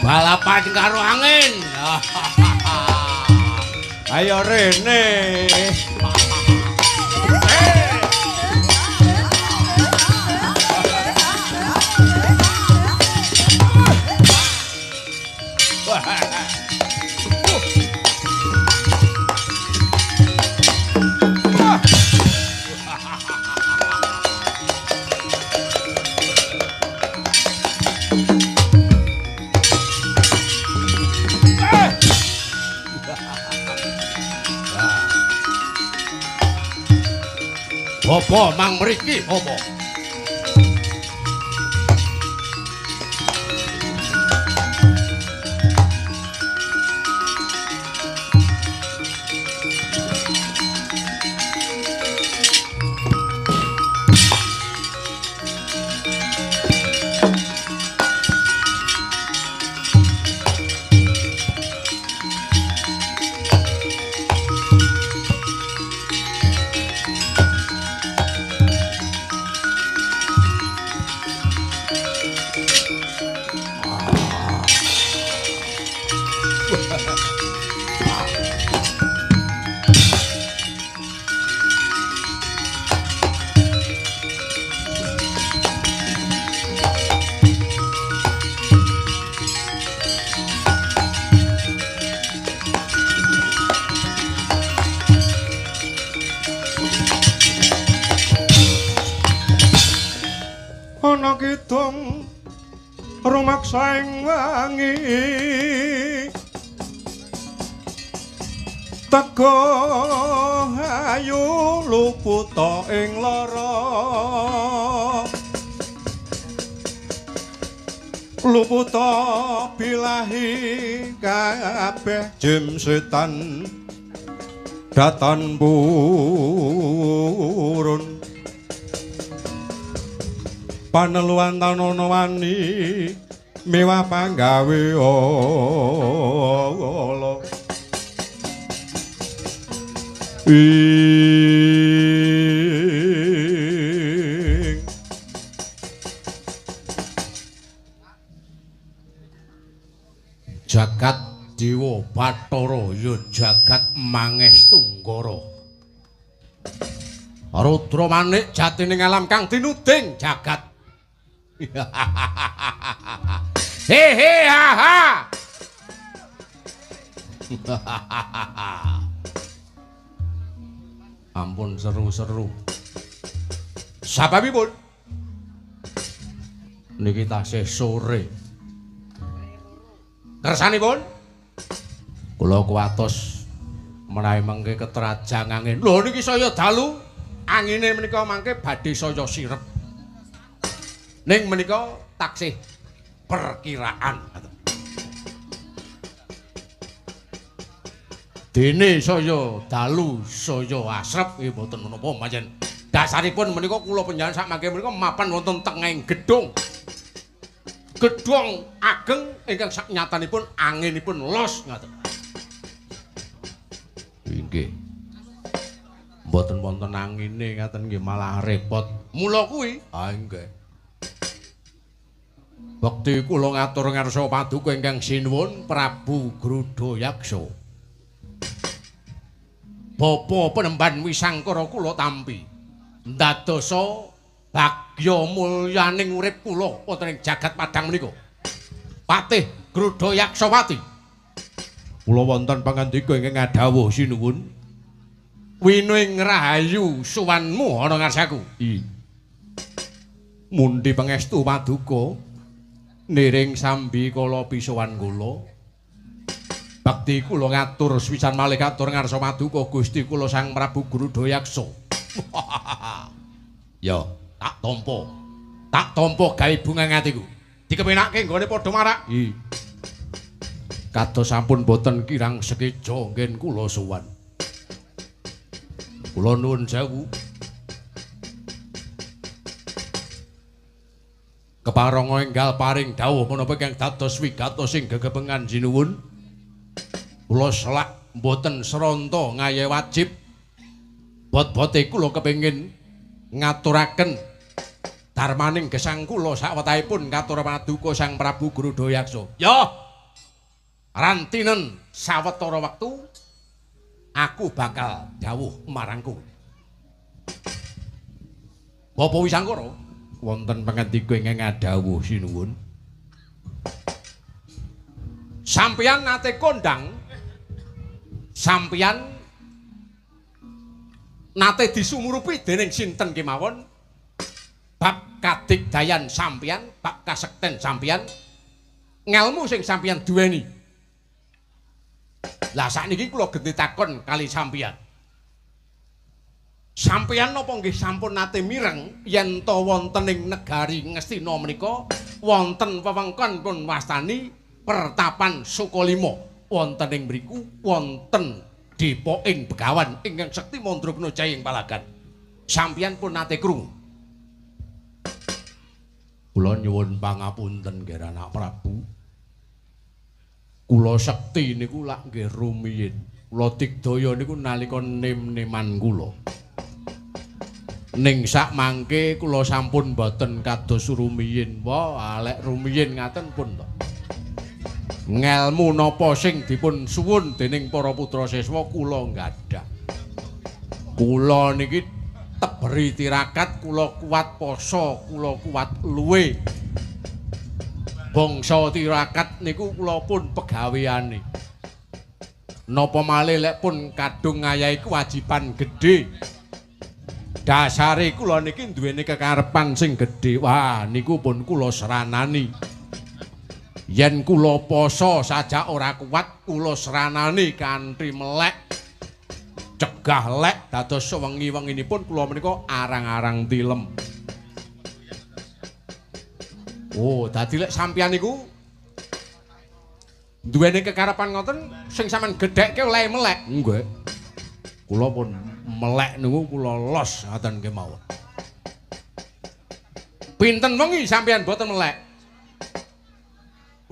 Balapan karo angin. Ayo rene. Bobo mang mriki, Bobo. Ana kidung rumaksa ing wangi teguh ayu luputa ing lara luputa bilahi kabeh jim setan datan purun paneluan tanana wani mewah panggawe ala ing Jagat Dewa Bathara ya jagat Mangestanggara. Rudra manik jatining alam kang dinuding jagat. Hehe ha ha. Ampun seru-seru. Sababipun niki tasih sore. Kersanipun kula kuwatos menawi mengke ketrajang angin. Lho niki saya dalu, angine menika mangke badhe saya sirep. Ning menika taksih perkiraan. Dene saya dalu saya asrep nggih mboten menapa pancen. Dasaripun menika kula panjenengan sak mangke menika mapan wonten tengahing gedhong. Gedhong ageng ingkang saknyatanipun anginipun los ngaten. Inggih. Mboten wonten angine ngaten nggih malah repot. Mula kuwi, ah nggih. Wektu kula ngatur ngarsa paduka ingkang sinuwun Prabu Grudayaksa. Bapa penemban wisangkara kula tampi. Ndadosa bagya mulyaning urip kula wonten ing jagat padang menika. Patih Grudayaksawati. Kula wonten pangandika ingkang ngadhawuh sinuwun. Winuing rahayu suwanmu ana ngarsaku. Mundi pangestu paduka niring sambi kala pisowan kula. Bakti kula ngatur sepisan malih katur ngarsa paduka Gusti kula Sang Prabu Grudayaksa. Ya, tak tampa. Tak tampa gawe bunga atiku. Dikepenake nggone padha marak. Kados sampun boten kirang sekeca nggen kula sowan. Kula nuwun sewu. Keparanga enggal paring dawuh menapa ingkang dados wigatos ing gegebengan sinuwun. Kula selak mboten sranta ngaye wajib. Bot-bote kula kepengin ngaturaken darmaning gesang kula sawetahipun katur paduka Sang Prabu Grudayaksa. Ya, Rantinen sawetara wektu aku bakal dawuh marang kowe. Bapak Wisangkara wonten pangandika ingkang ngadhawuh sinuwun. Sampeyan nate kondang, sampeyan nate disumurupi dening sinten kemawon bab kadigdayan sampeyan, bab kasekten sampeyan, ngelmu sing sampeyan duweni. Lah sakniki kula genti takon kali sampeyan. Sampeyan napa nggih sampun nate mireng yen ta wonten ing negari Ngastina menika wonten wewengkon pun wastani Pertapan Sukalima. Wonten ing mriku wonten depoking begawan ingkang sekti mandraguna jaying palagan. Sampeyan pun nate krungu. Kula nyuwun pangapunten nggih Anak Prabu. Kula sekti niku lak nggih rumiyin. Kula digdaya niku nalika nem-neman kula. Ning sak mangke kula sampun boten kados rumiyin. Wah, alek rumiyin ngaten pun to. Ngelmu napa sing dipun suwun dening para putra siswa kula nggadhah. Kula niki teberi tirakat, kula kuat poso, kula kuat luwe. Bangsa tirakat niku kula pun pegaweane. Napa malih lek pun kadung ngayahi kewajiban gedhe. Dasare kula niki duweni kekarepan sing gedhe. Wah, niku pun kula sranani. Yen kula poso sajak ora kuat, kula sranani kanthi melek. Cegah lek dados wengi-wenginipun kula menika arang-arang tilem. Oh, dadi lek sampeyan niku duweni kekarepan ngoten sing sampeyan gedhekke oleh melek. Nggih. Kula pun melek niku kula los ngaten kemawon. Pinten wengi sampeyan boten melek?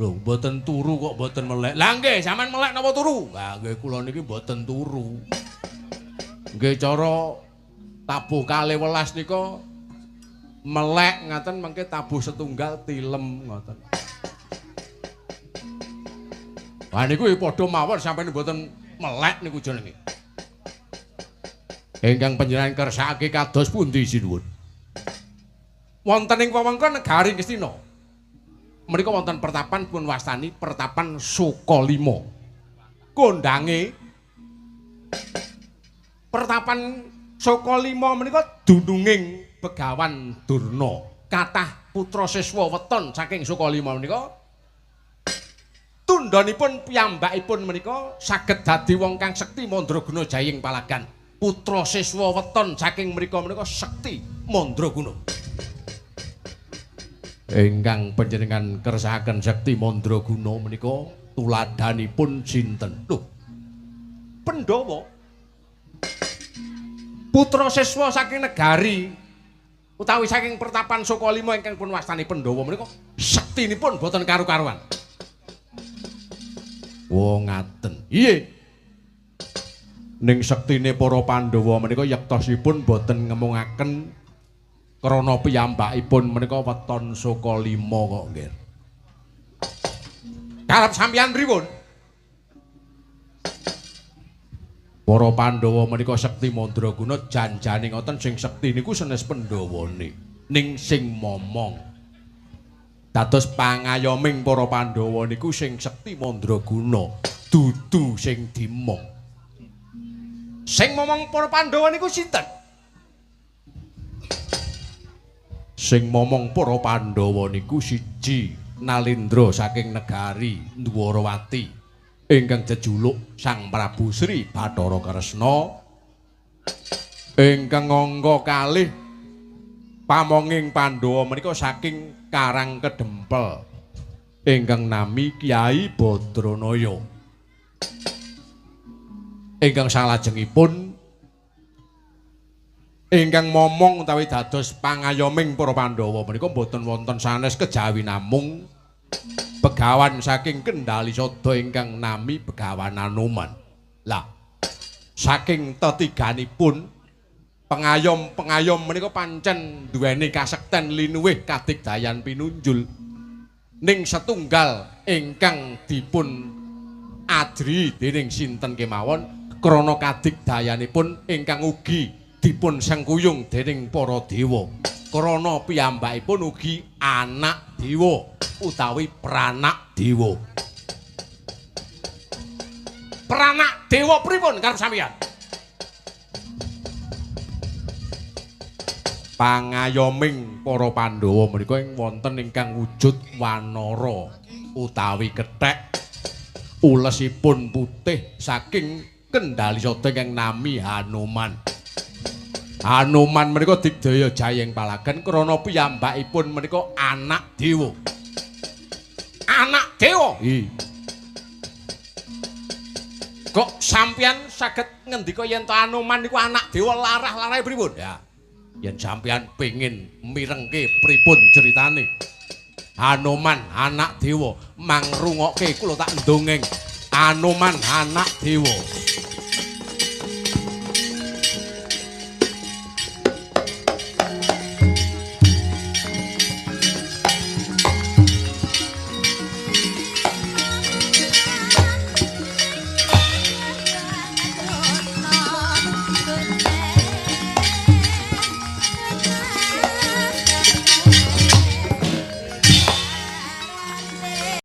Lho, mboten turu kok mboten melek. Lah nggih, sampeyan melek napa turu? Lah nggih kula niki mboten turu. Nggih cara tabuh kalih welas nika melek ngaten mengke tabuh setunggal tilem ngoten. Lah niku padha mawon sampeyan mboten melek niku jenenge. Ingkang panjenengan kersakake kados pundi sinuwun? Wonten ing wewengkon negari Ngastina. Menika wonten pertapan pun wastani Pertapan Sukalima. Kondange Pertapan Sukalima menika dununging Begawan Durna. Kathah putra siswa weton saking Sukalima menika tundhonipun piyambakipun menika saged dadi wong kang sekti mandraguna jaying palagan. Putra siswa weton saking mriku menika sekti mandraguna. Ingkang panjenengan kersakaken sekti mandraguna menika tuladhanipun sinten? Lho, Pandhawa. Putra siswa saking negari utawi saking Pertapan Sukalima ingkang pun wastani Pandhawa menika sektinipun boten karu-karuan. Oh, ngaten. Iya. Ning sektine para Pandhawa menika yektosipun boten ngemungaken krana piyambakipun menika weton Sukalima kok nggih. Karep sampeyan pripun? Para Pandhawa menika sekti mandraguna janjane ngoten sing sekti niku senes Pandhawane ning sing momong. Dados pangayoming para Pandhawa niku sing sekti mandraguna, dudu sing dimong. Sing momong para Pandhawa niku sinten? Sing momong para Pandhawa niku siji Nalindra saking negari Dwarawati ingkang jejuluk Sang Prabu Sri Bathara Kresna, ingkang angka kalih pamonging Pandhawa menika saking Karang Kedempel ingkang nami Kyai Badranaya. Ingkang salajengipun ingkang momong utawi dados pangayoming para Pandhawa menika mboten wonten sanes kejawi namung begawan saking Kendali Sada ingkang nami Begawan Anoman. Lah saking tetiganipun pengayom-pengayom menika pancen duweni kasekten linuwih kadigdayan pinunjul. Ning setunggal ingkang dipun Adri dening sinten kemawon krana kadigdayanipun ingkang ugi dipun sengkuyung dening para dewa. Krana piyambakipun ugi anak dewa utawi pranak dewa. Pranak dewa pripun karep sampeyan? Pangayoming para Pandhawa menika ing wonten ingkang wujud wanara utawi kethek ulesipun putih saking kendhali sada ingkang nami Hanuman. Hanuman menika digdaya jayeng palagan krana piyambakipun menika anak dewa. Anak dewa? Nggih. Kok sampeyan saged ngendika yen to Hanuman niku anak dewa larah-larahe pripun? Ya. Yen sampeyan pengin mirengke pripun ceritane Hanuman anak dewa, mangrungokke kula tak ndongeng. Hanuman anak dewa.